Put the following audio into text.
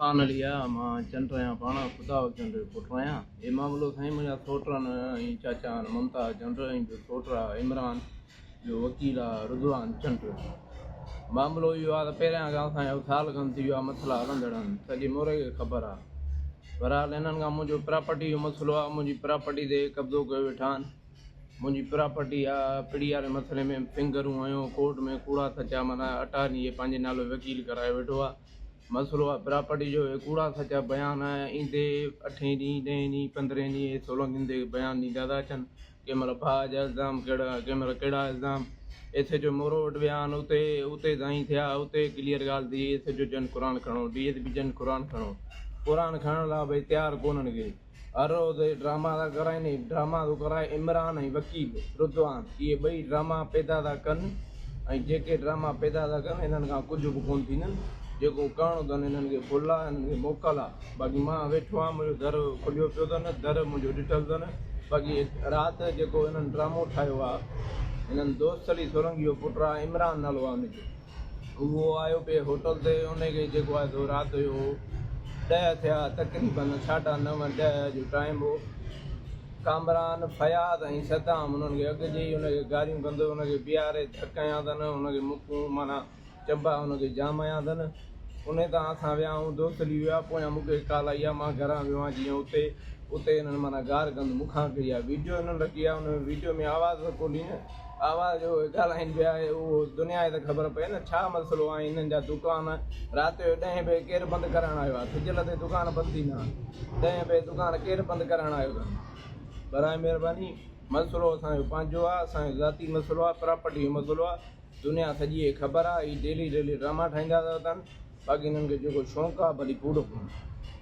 خان علي آ، مان چنڊ آهيان پاڻ خدا بخش چنڊ جو پٽ آهيان. هي معاملو سائين منهنجا سوٽ آهن ۽ چاچا آهن ممتاز چنڊ ۽ ٻيو سوٽ آ عمران ٻيو وڪيل آ رضوان چنڊ. معاملو اهو آ ته پهريان کان اسان جو سال کن ٿي ويو آ مسئلا هلندڙ آهن سڄي موري کي خبر آ. بهرحال انهن کان منهنجو پراپرٽي جو مسئلو آ منهنجي پراپرٽي تي قبضو ڪيو ويٺا آهن. منهنجي پراپرٽي آ پڙي واري مسئلي ۾ فنگرون هنيو ڪورٽ ۾ ڪوڙا سچا معنيٰ اٽارني جي پنهنجي نالو وڪيل ڪرايو ويٺو آ. مسئلو آ پراپرٽي جو اهي ڪوڙا سچا بيان ايندي اٺين ڏينهن ڏهين ڏينهن پندرهين ڏينهن اهي سولنگين تي بيان ڏيندا ٿا اچن ڪنهن مهل ڀاء جا الزام ڪهڙا ڪنهن مهل ڪهڙا الزام ايس ايڇ او مورو وٽ ويا آهن اتي اتي سائين ٿيا اتي ڪليئر ڳالهه ٿي ايس ايڇ او چين قرآن کڻو ڊي ايس پي چين قرآن کڻو قرآن کڻڻ لاء ڀئي تيار ڪونهن ڪي هر روز اهي ڊراما ٿا ڪرائين هي ڊراما ٿو ڪرائي عمران ۽ وڪيل رضوان اهي ٻئي ڊراما پيدا ٿا ڪن ۽ جيڪي ڊراما پيدا ٿا ڪن انهن کان ڪجهه به ڪونه ٿيندن جيڪو ڪرڻو اٿن انهن کي کل آ انهن کي موڪل آ باقي مان ويٺو آهيان منهنجو در کليو پيو اٿن در منهنجو ڏٺل اٿن باقي رات جيڪو انهن ڊرامو ٺاهيو آ انهن دوست علي سولنگي جو پٽ آ عمران نالو آ ان جو اهو آيو پئي هوٽل تي ان کي جيڪو آهي سو رات جو ڏهه ٿيا تقريبن ساڍا نو ڏهه جو ٽائيم هو ڪامران فياض ۽ صدام انهن کي اڳ جي ئي ان کي گاريون ڪندو ان کي بيهاري ڌڪ هنيا اٿن ان کي مڪون معنيٰ چنبا ان کي جام هنيا اٿن ان تان اسان ويا آهيون دوست علي ويو آهي پويان مون کي ڪال آئي آهي مان گهران ويو آهيان جيئن اتي اتي انهن معنيٰ گار گند مون کان ڪئي آهي ويڊيو انهن رکي آهي ان ويڊيو ۾ آواز ته ڪونهي نه آواز جو اهي ڳالهائين پيا اهو دنيا کي ته خبر پئي نه ڇا مسئلو آهي هنن جا دڪان رات جو ڏهين بجي ڪير بند ڪرائڻ آيو آهي سج لٿي دڪان بند ٿيندا آهن ڏهين بجي دڪان ڪير بند ڪرائڻ آيو اٿن براء مهرباني مسئلو اسان جو پنهنجو آهي اسان جو ذاتي مسئلو آهي پراپرٽي جو مسئلو آهي دنيا سڄي کي خبر آهي هي ڊيلي ڊيلي ڊراما ٺاهيندا ٿا وتن باقي هنن کي جيڪو شوق آهي ڀلي ڪوڙ پون.